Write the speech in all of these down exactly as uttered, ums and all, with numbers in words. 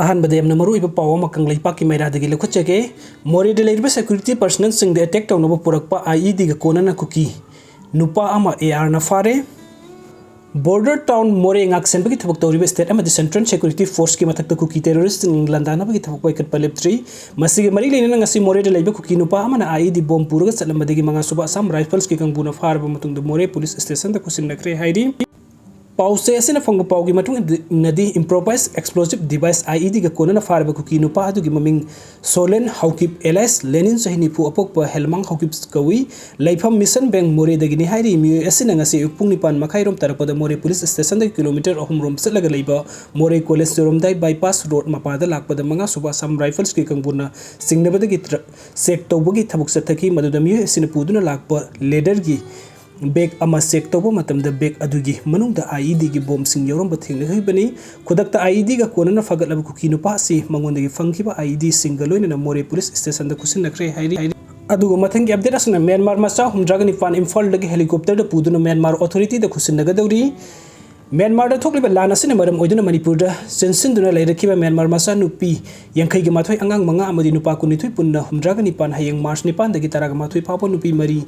ꯑꯍꯥꯟꯕꯗ ꯌꯥꯝꯅ ꯃꯔꯨꯑꯣꯏꯕ ꯄꯥꯎ ꯑꯃ ꯀꯪꯂꯩꯄꯥꯛꯀꯤ ꯃꯩꯔꯥꯗꯒꯤ ꯂꯧꯈꯠꯆꯒꯦ꯫ ꯃꯣꯔꯦꯗ ꯂꯩꯔꯤꯕ security personnelꯁꯤꯡꯗ attack ꯇꯧꯅꯕ ꯄꯨꯔꯛꯄ IEDꯒ ꯀꯣꯟꯅꯅ ꯀꯨꯀꯤ ꯅꯨꯄꯥ ꯑꯃ ARꯅ ꯐꯥꯔꯦ꯫ Border town ꯃꯣꯔꯦ ꯉꯥꯛꯁꯦꯟꯕꯒꯤ ꯊꯕꯛ ꯇꯧꯔꯤꯕ state ꯑꯃꯗꯤ central security forceꯀꯤ ꯃꯊꯛꯇ ꯀꯨꯀꯤ terroristꯁꯤꯡ ꯂꯥꯟꯗꯥꯅꯕꯒꯤ ꯊꯕꯛ ꯄꯥꯏꯈꯠꯄ ꯂꯦꯞꯇ꯭ꯔꯤ꯫ ꯃꯁꯤꯒꯤ ꯃꯔꯤ ꯂꯩꯅꯅ ꯉꯁꯤ ꯃꯣꯔꯦꯗ ꯂꯩꯕ ꯀꯨꯀꯤ ꯅꯨꯄꯥ ꯑꯃꯅ IED bomb ꯄꯨꯔꯒ ꯆꯠꯂꯝꯕꯗꯒꯤ ꯃꯉꯥꯁꯨꯕ Assam Riflesꯀꯤ ꯀꯥꯡꯕꯨꯅ ꯐꯥꯔꯕ ꯃꯇꯨꯡꯗ ꯃꯣꯔꯦ police stationꯗ ꯈꯨꯠꯁꯤꯟꯅꯈ꯭ꯔꯦ ꯍꯥꯏꯔꯤ꯫ ꯄꯥꯎꯆꯦ ꯑꯁꯤꯅ ꯐꯪꯕ ꯄꯥꯎꯒꯤ ꯃꯇꯨꯡ ꯏꯟꯅꯗꯤ, improvised explosive device IEDꯒ ꯀꯣꯟꯅꯅ ꯐꯥꯔꯕ ꯀꯨꯀꯤ ꯅꯨꯄꯥ ꯑꯗꯨꯒꯤ ꯃꯃꯤꯡ ꯁꯣꯂꯦꯟ ꯍꯧꯀꯤꯞ alias ꯂꯦꯅꯤꯟ, ꯆꯍꯤ ꯅꯤꯐꯨ, ꯑꯄꯣꯛꯄ ꯍꯦꯜꯃꯥꯡ ꯍꯧꯀꯤꯞ ꯀꯧꯏ꯫ ꯂꯩꯐꯝ ꯃꯤꯁꯟ ꯕꯦꯡ ꯃꯣꯔꯦꯗꯒꯤꯅꯤ ꯍꯥꯏꯔꯤ꯫ ꯃꯤꯑꯣꯏ ꯑꯁꯤꯅ ꯉꯁꯤ ꯑꯌꯨꯛ ꯄꯨꯡ ꯅꯤꯄꯥꯟ ꯃꯈꯥꯏꯔꯣꯝ ꯇꯥꯔꯛꯄꯗ ꯃꯣꯔꯦ police stationꯗꯒꯤ kilometre ꯑꯍꯨꯝ ꯔꯣꯝ ꯆꯠꯂꯒ ꯂꯩꯕ ꯃꯣꯔꯦ college ꯆꯨꯔꯝꯗꯥꯏ bypass road ꯃꯄꯥꯗ ꯂꯥꯛꯄꯗ ꯃꯉꯥꯁꯨꯕ Assam Riflesꯀꯤ ꯀꯥꯡꯕꯨꯅ ꯆꯤꯡꯅꯕꯗꯒꯤ tra-, check ꯇꯧꯕꯒꯤ ꯊꯕꯛ ꯆꯠꯊꯈꯤ꯫ ꯃꯗꯨꯗ ꯃꯤꯑꯣꯏ ꯑꯁꯤꯅ ꯄꯨꯗꯨꯅ ꯂꯥꯛꯄ leatherꯒꯤ bag ꯑꯃ check ꯇꯧꯕ ꯃꯇꯝꯗ bag ꯑꯗꯨꯒꯤ ꯃꯅꯨꯡꯗ IEDꯒꯤ bombꯁꯤꯡ ꯌꯥꯎꯔꯝꯕ ꯊꯦꯡꯅꯈꯤꯕꯅꯤ꯫ ꯈꯨꯗꯛꯇ IEDꯒ ꯀꯣꯟꯅꯅ ꯐꯒꯠꯂꯕ ꯀꯨꯀꯤ ꯅꯨꯄꯥ ꯑꯁꯤ ꯃꯉꯣꯟꯗꯒꯤ ꯐꯪꯈꯤꯕ IEDꯁꯤꯡꯒ ꯂꯣꯏꯅꯅ ꯃꯣꯔꯦ police stationꯗ ꯈꯨꯠꯁꯤꯟꯅꯈ꯭ꯔꯦ ꯍꯥꯏꯔꯤ꯫ ꯑꯗꯨꯒ ꯃꯊꯪꯒꯤ update ꯑꯁꯤꯅ ꯃ꯭ꯌꯥꯟꯃꯥꯔ ꯃꯆꯥ ꯍꯨꯝꯗ꯭ꯔꯥꯒ ꯅꯤꯄꯥꯟ ꯏꯝꯐꯥꯜꯗꯒꯤ helicopterꯗ ꯄꯨꯗꯨꯅ ꯃ꯭ꯌꯥꯟꯃꯥꯔ authorityꯗ ꯈꯨꯠꯁꯤꯟꯅꯒꯗꯧꯔꯤ꯫ ꯃ꯭ꯌꯥꯟꯃꯥꯔꯗ ꯊꯣꯛꯂꯤꯕ ꯂꯥꯟ ꯑꯁꯤꯅ ꯃꯔꯝ ꯑꯣꯏꯗꯨꯅ ꯃꯅꯤꯄꯨꯔꯗ ꯆꯦꯟꯁꯤꯟꯗꯨꯅ ꯂꯩꯔꯛꯈꯤꯕ ꯃ꯭ꯌꯥꯟꯃꯥꯔ ꯃꯆꯥ ꯅꯨꯄꯤ ꯌꯥꯡꯈꯩꯒ ꯃꯥꯊꯣꯏ, ꯑꯉꯥꯡ ꯃꯉꯥ ꯑꯃꯗꯤ ꯅꯨꯄꯥ ꯀꯨꯟꯅꯤꯊꯣꯏ ꯄꯨꯟꯅ ꯍꯨꯝꯗ꯭ꯔꯥꯒ ꯅꯤꯄꯥꯟ ꯍꯌꯦꯡ March ꯅꯤꯄꯥꯟꯗꯒꯤ ꯇꯔꯥꯒ ꯃꯥꯊꯣꯏ ꯐꯥꯎꯕ ꯅꯨꯄꯤ ꯃꯔꯤ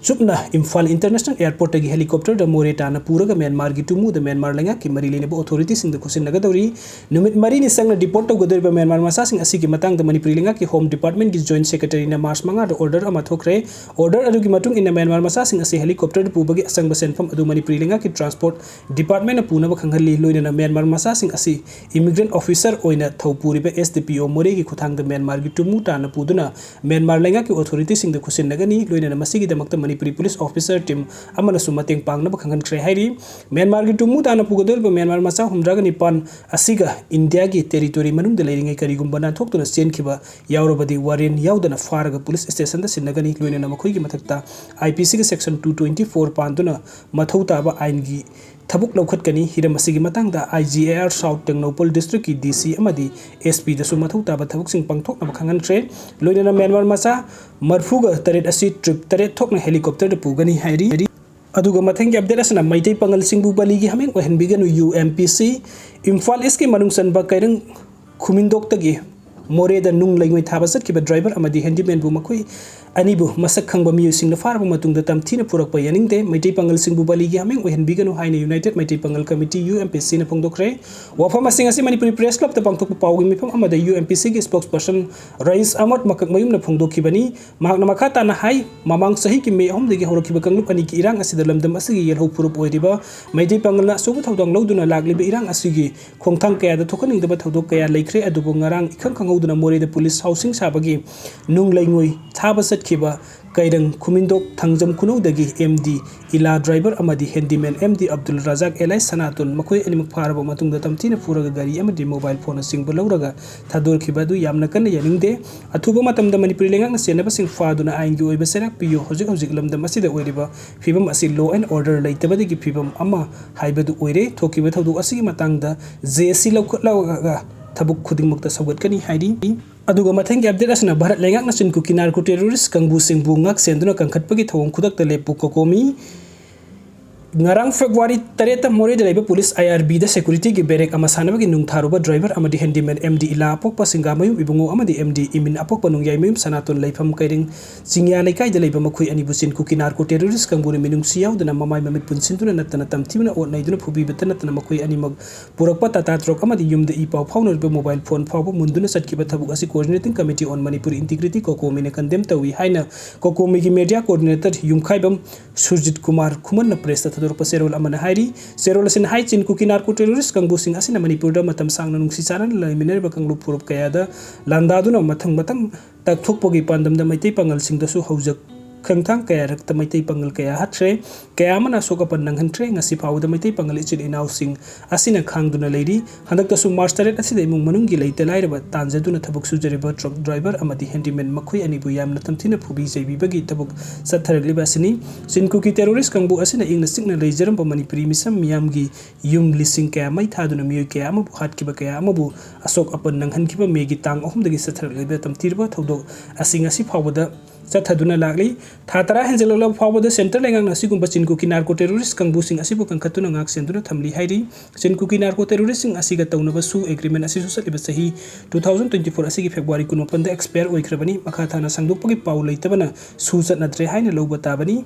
ꯆꯨꯞꯅ ꯏꯝꯐꯥꯜ International Airportꯇꯒꯤ helicopterꯗ ꯃꯣꯔꯦ ꯇꯥꯟꯅ ꯄꯨꯔꯒ ꯃ꯭ꯌꯥꯟꯃꯥꯔꯒꯤ ꯇꯨꯃꯨꯗ ꯃ꯭ꯌꯥꯟꯃꯥꯔ ꯂꯩꯉꯥꯛꯀꯤ ꯃꯔꯤ ꯂꯩꯅꯕ authorityꯁꯤꯡꯗ ꯈꯨꯠꯁꯤꯟꯅꯒꯗꯧꯔꯤ꯫ ꯅꯨꯃꯤꯠ ꯃꯔꯤꯅꯤ ꯆꯪꯅ deport ꯇꯧꯒꯗꯧꯔꯤꯕ ꯃ꯭ꯌꯥꯟꯃꯥꯔ ꯃꯆꯥꯁꯤꯡ ꯑꯁꯤꯒꯤ ꯃꯇꯥꯡꯗ ꯃꯅꯤꯄꯨꯔꯤ ꯂꯩꯉꯥꯛꯀꯤ Home Departmentꯀꯤ Joint Secretaryꯅ March ꯃꯉꯥꯗ order ꯑꯃ ꯊꯣꯛꯈ꯭ꯔꯦ꯫ Order ꯑꯗꯨꯒꯤ ꯃꯇꯨꯡ ꯏꯟꯅ ꯃ꯭ꯌꯥꯟꯃꯥꯔ ꯃꯆꯥꯁꯤꯡ ꯑꯁꯤ helicopterꯗ ꯄꯨꯕꯒꯤ ꯑꯆꯪꯕ ꯁꯦꯟꯐꯝ ꯑꯗꯨ ꯃꯅꯤꯄꯨꯔꯤ ꯂꯩꯉꯥꯛꯀꯤ Transport Departmentꯅ ꯄꯨꯅꯕ ꯈꯪꯍꯜꯂꯤ꯫ ꯂꯣꯏꯅꯅ ꯃ꯭ꯌꯥꯟꯃꯥꯔ ꯃꯆꯥꯁꯤꯡ ꯑꯁꯤ immigrant officer ꯑꯣꯏꯅ ꯊꯧ ꯄꯨꯔꯤꯕ S D P O ꯃꯣꯔꯦꯒꯤ ꯈꯨꯠꯊꯥꯡꯗ ꯃ꯭ꯌꯥꯟꯃꯥꯔꯒꯤ ꯇꯨꯃꯨ ꯇꯥꯟꯅ ꯄꯨꯗꯨꯅ ꯃ꯭ꯌꯥꯟꯃꯥꯔ ꯂꯩꯉꯥꯛꯀꯤ authorityꯁꯤꯡꯗ ꯈꯨꯠꯁꯤꯟꯅꯒꯅꯤ꯫ ꯂꯣꯏꯅꯅ ꯃꯁꯤꯒꯤꯗꯃꯛꯇ ꯃꯅꯤꯄꯨꯔꯤ police officer team ꯑꯃꯅꯁꯨ ꯃꯇꯦꯡ ꯄꯥꯡꯅꯕ ꯈꯪꯍꯟꯈ꯭ꯔꯦ ꯍꯥꯏꯔꯤ꯫ ꯃ꯭ꯌꯥꯟꯃꯥꯔꯒꯤ ꯇꯨꯃꯨ ꯇꯥꯟꯅ ꯄꯨꯒꯗꯧꯔꯤꯕ ꯃ꯭ꯌꯥꯟꯃꯥꯔ ꯃꯆꯥ ꯍꯨꯝꯗ꯭ꯔꯥꯒ ꯅꯤꯄꯥꯟ ꯑꯁꯤꯒ ꯏꯟꯗꯤꯌꯥꯒꯤ territory ꯃꯅꯨꯡꯗ ꯂꯩꯔꯤꯉꯩ ꯀꯔꯤꯒꯨꯝꯕ ꯅꯥꯟꯊꯣꯛꯇꯨꯅ ꯆꯦꯟꯈꯤꯕ ꯌꯥꯎꯔꯕꯗꯤ warrant ꯌꯥꯎꯗꯅ ꯐꯥꯔꯒ police stationꯗ ꯁꯤꯟꯅꯒꯅꯤ꯫ ꯂꯣꯏꯅꯅ ꯃꯈꯣꯏꯒꯤ ꯃꯊꯛꯇ IPCꯒꯤ section two twenty four ꯄꯥꯟꯗꯨꯅ ꯃꯊꯧ ꯇꯥꯕ ꯑꯥꯏꯟꯒꯤ ꯊꯕꯛ ꯂꯧꯈꯠꯀꯅꯤ꯫ ꯍꯤꯔꯝ ꯑꯁꯤꯒꯤ ꯃꯇꯥꯡꯗ IGAR South ꯇꯦꯡꯅꯧꯄꯜ districtꯀꯤ DC ꯑꯃꯗꯤ SPꯗꯁꯨ ꯃꯊꯧ ꯇꯥꯕ ꯊꯕꯛꯁꯤꯡ ꯄꯥꯡꯊꯣꯛꯅꯕ ꯈꯪꯍꯟꯈ꯭ꯔꯦ꯫ ꯂꯣꯏꯅꯅ ꯃ꯭ꯌꯥꯟꯃꯥꯔ ꯃꯆꯥ ꯃꯔꯐꯨꯒ ꯇꯔꯦꯠ ꯑꯁꯤ trip ꯇꯔꯦꯠ ꯊꯣꯛꯅ helicopterꯗ ꯄꯨꯒꯅꯤ ꯍꯥꯏꯔꯤ꯫ ꯑꯗꯨꯒ ꯃꯊꯪꯒꯤ ꯑꯞꯗꯦꯠ ꯑꯁꯤꯅ ꯃꯩꯇꯩ ꯄꯥꯉꯜꯁꯤꯡꯕꯨ ꯕꯂꯤꯒꯤ ꯍꯥꯃꯦꯡ ꯑꯣꯏꯍꯟꯕꯤꯒꯅꯨ, ꯌꯨ ꯑꯦꯝ ꯄꯤ ꯁꯤ꯫ ꯏꯝꯐꯥꯜ ꯏꯁꯀꯤ ꯃꯅꯨꯡ ꯆꯟꯕ ꯀꯩꯔꯪ ꯈꯨꯃꯤꯟꯗꯣꯛꯇꯒꯤ ꯃꯣꯔꯦꯗ ꯅꯨꯡ ꯂꯩꯉꯣꯏ ꯊꯥꯕ ꯆꯠꯈꯤꯕ ꯗ꯭ꯔꯥꯏꯚꯔ ꯑꯃꯗꯤ ꯍꯦꯟꯗꯤꯃꯦꯟꯕꯨ ꯃꯈꯣꯏ ꯑꯅꯤꯕꯨ ꯃꯁꯛ ꯈꯪꯕ ꯃꯤꯑꯣꯏꯁꯤꯡꯅ ꯐꯥꯔꯕ ꯃꯇꯨꯡꯗ ꯇꯝꯊꯤꯅ ꯄꯨꯔꯛꯄ ꯌꯥꯅꯤꯡꯗꯦ꯫ ꯃꯩꯇꯩ ꯄꯥꯉꯜꯁꯤꯡꯕꯨ ꯕꯂꯤꯒꯤ ꯍꯥꯃꯦꯡ ꯑꯣꯏꯍꯟꯕꯤꯒꯅꯨ ꯍꯥꯏꯅ ꯌꯨꯅꯥꯏꯇꯦꯠ ꯃꯩꯇꯩ ꯄꯥꯉꯜ ꯀꯃꯤꯇꯤ, ꯌꯨ ꯑꯦꯝ ꯄꯤ ꯁꯤꯅ ꯐꯣꯡꯗꯣꯛꯈ꯭ꯔꯦ꯫ ꯋꯥꯐꯝ ꯑꯁꯤꯡ ꯑꯁꯤ ꯃꯅꯤꯄꯨꯔꯤ ꯄ꯭ꯔꯦꯁ ꯀ꯭ꯂꯕꯇ ꯄꯥꯡꯊꯣꯛꯄ ꯄꯥꯎꯒꯤ ꯃꯤꯐꯝ ꯑꯃꯗ ꯌꯨ ꯑꯦꯝ ꯄꯤ ꯁꯤꯒꯤ ꯁ꯭ꯄꯣꯛꯁ ꯄꯔꯁꯟ ꯔꯌꯤꯁ ꯑꯍꯃꯗ ꯃꯀꯛꯃꯌꯨꯝꯅ ꯐꯣꯡꯗꯣꯛꯈꯤꯕꯅꯤ꯫ ꯃꯍꯥꯛꯅ ꯃꯈꯥ ꯇꯥꯅ ꯍꯥꯏ, ꯃꯃꯥꯡ ꯆꯍꯤꯒꯤ ꯃꯦ ꯑꯍꯨꯝꯗꯒꯤ ꯍꯧꯔꯛꯈꯤꯕ ꯀꯥꯡꯂꯨꯞ ꯑꯅꯤꯒꯤ ꯏꯔꯥꯡ ꯑꯁꯤꯗ ꯂꯝꯗꯝ ꯑꯁꯤꯒꯤ ꯌꯦꯜꯍꯧ ꯐꯨꯔꯨꯞ ꯑꯣꯏꯔꯤꯕ ꯃꯩꯇꯩ ꯄꯥꯉꯜꯅ ꯑꯆꯧꯕ ꯊꯧꯗꯥꯡ ꯂꯧꯗꯨꯅ ꯂꯥꯛꯂꯤꯕ ꯏꯔꯥꯡ ꯑꯁꯤꯒꯤ ꯈꯣꯡꯊꯥꯡ ꯀꯌꯥꯗ ꯊꯣꯛꯍꯟꯅꯤꯡꯗꯕ ꯊꯧꯗꯣꯛ ꯀꯌꯥ ꯂꯩꯈ꯭ꯔꯦ꯫ ꯑꯗꯨꯕꯨ ꯉꯔꯥꯡ ꯏꯈꯪ ꯈꯪꯍꯧꯗꯅ ꯃꯣꯔꯦꯗ ꯄꯨꯂꯤꯁ ꯍꯥꯎꯁꯤꯡ ꯁꯥꯕꯒꯤ ꯅꯨꯡ ꯂꯩꯉꯣꯏ ꯊꯥꯕ ꯆꯠꯈꯤꯕ ꯀꯩꯔꯪ ꯈꯨꯃꯤꯟꯗꯣꯛ ꯊꯥꯡꯖꯝ ꯈꯨꯅꯧꯗꯒꯤ ꯑꯦꯝ ꯗꯤ ꯏꯂꯥ ꯗ꯭ꯔꯥꯏꯚꯔ ꯑꯃꯗꯤ handyman M D Abdul Razak alias Sanaton, ꯃꯈꯣꯏ ꯑꯅꯤꯃꯛ ꯐꯥꯔꯕ ꯃꯇꯨꯡꯗ ꯇꯝꯊꯤꯅ ꯐꯨꯔꯒ ꯒꯥꯔꯤ ꯑꯃꯗꯤ ꯃꯣꯕꯥꯏꯜ ꯐꯣꯟꯅꯆꯤꯡꯕ ꯂꯧꯔꯒ ꯊꯥꯗꯣꯔꯛꯈꯤꯕ ꯑꯗꯨ ꯌꯥꯝꯅ ꯀꯟꯅ ꯌꯥꯅꯤꯡꯗꯦ꯫ ꯑꯊꯨꯕ ꯃꯇꯝꯗ ꯃꯅꯤꯄꯨꯔꯤ ꯂꯩꯉꯥꯛꯅ ꯆꯦꯟꯅꯕꯁꯤꯡ ꯐꯥꯗꯨꯅ ꯑꯥꯏꯟꯒꯤ ꯑꯣꯏꯕ ꯆꯩꯔꯥꯛ ꯄꯤꯌꯨ꯫ ꯍꯧꯖꯤꯛ ꯍꯧꯖꯤꯛ ꯂꯝꯗꯝ ꯑꯁꯤꯗ ꯑꯣꯏꯔꯤꯕ ꯐꯤꯕꯝ ꯑꯁꯤ law and order ꯂꯩꯇꯕꯗꯒꯤ ꯐꯤꯕꯝ ꯑꯃ ꯍꯥꯏꯕꯗꯨ ꯑꯣꯏꯔꯦ꯫ ꯊꯣꯛꯈꯤꯕ ꯊꯧꯗꯣꯛ ꯑꯁꯤꯒꯤ ꯃꯇꯥꯡꯗ ꯖꯦ ꯑꯦꯁ ꯁꯤ ꯂꯧꯈꯠꯂꯒ ꯊꯕꯛ ꯈꯨꯗꯤꯡꯃꯛꯇ ꯁꯧꯒꯠꯀꯅꯤ ꯍꯥꯏꯔꯤ꯫ ꯑꯗꯨꯒ ꯃꯊꯪꯒꯤ ꯑꯞꯗꯦꯠ ꯑꯁꯤꯅ ꯚꯥꯔꯠ ꯂꯩꯉꯥꯛꯅ ꯆꯤꯟ ꯀꯨꯀꯤ ꯅꯥꯔꯀꯣ ꯇꯦꯔꯣꯔꯤꯁ ꯀꯥꯡꯕꯨꯁꯤꯡꯕꯨ ꯉꯥꯛ ꯁꯦꯟꯗꯨꯅ ꯀꯟꯈꯠꯄꯒꯤ ꯊꯧꯑꯣꯡ ꯈꯨꯗꯛꯇ ꯂꯦꯞꯄꯨ ꯀꯣꯀꯣꯃꯤ꯫ ꯉꯔꯥꯡ ꯐꯦꯕ꯭ꯔꯨꯋꯥꯔꯤ ꯇꯔꯦꯠꯇ ꯃꯣꯔꯦꯗ ꯂꯩꯕ ꯄꯨꯂꯤꯁ ꯑꯥꯏ ꯑꯥꯔ ꯕꯤꯗ ꯁꯦꯀ꯭ꯌꯨꯔꯤꯇꯤꯒꯤ ꯕꯦꯔꯦꯛ ꯑꯃ ꯁꯥꯟꯅꯕꯒꯤ ꯅꯨꯡ ꯊꯥꯔꯨꯕ ꯗ꯭ꯔꯥꯏꯚꯔ ꯑꯃꯗꯤ ꯍꯦꯟꯗꯤꯃꯦꯟ ꯑꯦꯝ ꯗꯤ ꯏꯂꯥ ꯑꯄꯣꯛꯄ ꯁꯤꯡꯒꯥꯃꯌꯨꯝ ꯏꯕꯨꯡꯉꯣ ꯑꯃꯗꯤ ꯑꯦꯝ ꯗꯤ ꯏꯃꯤꯟ ꯑꯄꯣꯛꯄ ꯅꯣꯡꯌꯥꯏꯃꯌꯨꯝ ꯁꯅꯥꯇꯣꯟ ꯂꯩꯐꯝ ꯀꯩꯔꯤꯡ ꯆꯤꯡꯌꯥ ꯂꯩꯀꯥꯏꯗ ꯂꯩꯕ ꯃꯈꯣꯏ ꯑꯅꯤꯕꯨ ꯆꯤꯟ ꯀꯨꯀꯤ ꯅꯥꯔꯀꯣ ꯇꯦꯔꯣꯔꯤꯁ ꯀꯥꯡꯕꯨꯅ ꯃꯤꯅꯨꯡꯁꯤ ꯌꯥꯎꯗꯅ ꯃꯃꯥꯏ ꯃꯃꯤꯠ ꯄꯨꯟꯁꯤꯟꯗꯨꯅ ꯅꯠꯇꯅ ꯇꯝꯊꯤꯅ ꯑꯣꯠ ꯅꯩꯗꯨꯅ ꯐꯨꯕꯤꯕꯇ ꯅꯠꯇꯅ ꯃꯈꯣꯏ ꯑꯅꯤꯃꯛ ꯄꯨꯔꯛꯄ ꯇꯥꯇꯥ ꯇ꯭ꯔꯛ ꯑꯃꯗꯤ ꯌꯨꯝꯗ ꯏ ꯄꯥꯎ ꯐꯥꯎꯅꯔꯤꯕ ꯃꯣꯕꯥꯏꯜ ꯐꯣꯟ ꯐꯥꯎꯕ ꯃꯨꯟꯗꯨꯅ ꯆꯠꯈꯤꯕ ꯊꯕꯛ ꯑꯁꯤ Coordinating Committee on Manipur Integrity, ꯀꯣꯀꯣꯃꯤꯅ condemn ꯇꯧꯏ ꯍꯥꯏꯅ ꯀꯣꯀꯣꯃꯤꯒꯤ ꯃꯦꯗꯤꯌꯥ ꯀꯣꯑꯣꯔꯗꯤꯅꯦꯇꯔ ꯌꯨꯝꯈꯥꯏꯕꯝ ꯁꯨꯔꯖꯤꯠ ꯀꯨꯃꯥꯔ ꯈꯨꯃꯟꯅ ꯄ꯭ꯔꯦꯁꯇ ꯊꯥꯗꯣꯔꯛꯄ ꯆꯦꯔꯣꯜ ꯑꯃꯅ ꯍꯥꯏꯔꯤ꯫ ꯆꯦꯔꯣꯜ ꯑꯁꯤꯅ ꯍꯥꯏ, ꯆꯤꯟ ꯀꯨꯀꯤ ꯅꯥꯔꯀꯣ ꯇꯦꯔꯣꯔꯤꯁ ꯀꯥꯡꯕꯨꯁꯤꯡ ꯑꯁꯤꯅ ꯃꯅꯤꯄꯨꯔꯗ ꯃꯇꯝ ꯁꯥꯡꯅ ꯅꯨꯡꯁꯤ ꯆꯥꯟꯅꯅ ꯂꯩꯃꯤꯟꯅꯔꯤꯕ ꯀꯥꯡꯂꯨꯞ ꯐꯨꯔꯨꯞ ꯀꯌꯥꯗ ꯂꯥꯟꯗꯥꯗꯨꯅ ꯃꯊꯪ ꯃꯊꯪ ꯇꯛꯊꯣꯛꯄꯒꯤ ꯄꯥꯟꯗꯝꯗ ꯃꯩꯇꯩ ꯄꯥꯉꯜꯁꯤꯡꯗꯁꯨ ꯍꯧꯖꯤꯛ ꯈꯣꯡꯊꯥꯡ ꯀꯌꯥꯔꯛꯇ ꯃꯩꯇꯩ ꯄꯥꯉꯜ ꯀꯌꯥ ꯍꯥꯠꯈ꯭ꯔꯦ, ꯀꯌꯥ ꯑꯃꯅ ꯑꯁꯣꯛ ꯑꯄꯟ ꯅꯪꯍꯟꯈ꯭ꯔꯦ꯫ ꯉꯁꯤ ꯐꯥꯎꯕꯗ ꯃꯩꯇꯩ ꯄꯥꯉꯜ ꯏꯆꯤꯜ ꯏꯅꯥꯎꯁꯤꯡ ꯑꯁꯤꯅ ꯈꯥꯡꯗꯨꯅ ꯂꯩꯔꯤ꯫ ꯍꯟꯗꯛꯇꯁꯨ ꯃꯥꯔꯆ ꯇꯔꯦꯠ ꯑꯁꯤꯗ ꯏꯃꯨꯡ ꯃꯅꯨꯡꯒꯤ ꯂꯩꯇ ꯂꯥꯏꯔꯕ ꯇꯥꯟꯖꯗꯨꯅ ꯊꯕꯛ ꯁꯨꯖꯔꯤꯕ ꯇ꯭ꯔꯛ ꯗ꯭ꯔꯥꯏꯚꯔ ꯑꯃꯗꯤ ꯍꯦꯟꯗꯤꯃꯦꯟ ꯃꯈꯣꯏ ꯑꯅꯤꯕꯨ ꯌꯥꯝꯅ ꯇꯝꯊꯤꯅ ꯐꯨꯕꯤ ꯆꯩꯕꯤꯕꯒꯤ ꯊꯕꯛ ꯆꯠꯊꯔꯛꯂꯤꯕ ꯑꯁꯤꯅꯤ꯫ ꯆꯤꯟ ꯀꯨꯀꯤ ꯇꯦꯔꯣꯔꯤꯁ ꯀꯥꯡꯕꯨ ꯑꯁꯤꯅ ꯏꯪꯅ ꯆꯤꯛꯅ ꯂꯩꯖꯔꯝꯕ ꯃꯅꯤꯄꯨꯔꯤ ꯃꯤꯁꯝ ꯃꯤꯌꯥꯝꯒꯤ ꯌꯨꯝ ꯂꯤꯁꯤꯡ ꯀꯌꯥ ꯃꯩ ꯊꯥꯗꯨꯅ ꯃꯤꯑꯣꯏ ꯀꯌꯥ ꯑꯃꯕꯨ ꯍꯥꯠꯈꯤꯕ, ꯀꯌꯥ ꯑꯃꯕꯨ ꯑꯁꯣꯛ ꯑꯄꯟ ꯅꯪꯍꯟꯈꯤꯕ ꯃꯦꯒꯤ ꯇꯥꯡ ꯑꯍꯨꯝꯗꯒꯤ ꯆꯠꯊꯔꯛꯂꯤꯕ ꯇꯝꯊꯤꯔꯕ ꯊꯧꯗꯣꯛ ꯑꯁꯤ ꯉꯁꯤ ꯐꯥꯎꯕꯗ ꯆꯠꯊꯗꯨꯅ ꯂꯥꯛꯂꯤ꯫ ꯊꯥ ꯇꯔꯥ ꯍꯦꯟꯖꯜꯂꯛꯂꯕ ꯐꯥꯎꯕꯗ centre ꯂꯩꯉꯥꯛꯅ ꯑꯁꯤꯒꯨꯝꯕ ꯆꯤꯟ ꯀꯨꯀꯤ narco terrorist ꯀꯥꯡꯕꯨꯁꯤꯡ ꯑꯁꯤꯕꯨ ꯀꯟꯈꯠꯇꯨꯅ ꯉꯥꯛ ꯁꯦꯟꯗꯨꯅ ꯊꯝꯂꯤ ꯍꯥꯏꯔꯤ꯫ ꯆꯤꯟ ꯀꯨꯀꯤ narco terroristꯁꯤꯡ ꯑꯁꯤꯒ ꯇꯧꯅꯕ ꯁꯨ agreement ꯑꯁꯤꯁꯨ ꯆꯠꯂꯤꯕ ꯆꯍꯤ two thousand twenty four ꯑꯁꯤꯒꯤ February ꯀꯨꯟꯃꯥꯄꯟꯗ expire ꯑꯣꯏꯈ꯭ꯔꯕꯅꯤ꯫ ꯃꯈꯥ ꯊꯥꯅ ꯁꯥꯡꯗꯣꯛꯄꯒꯤ ꯄꯥꯎ ꯂꯩꯇꯕꯅ ꯁꯨ ꯆꯠꯅꯗ꯭ꯔꯦ ꯍꯥꯏꯅ ꯂꯧꯕ ꯇꯥꯕꯅꯤ꯫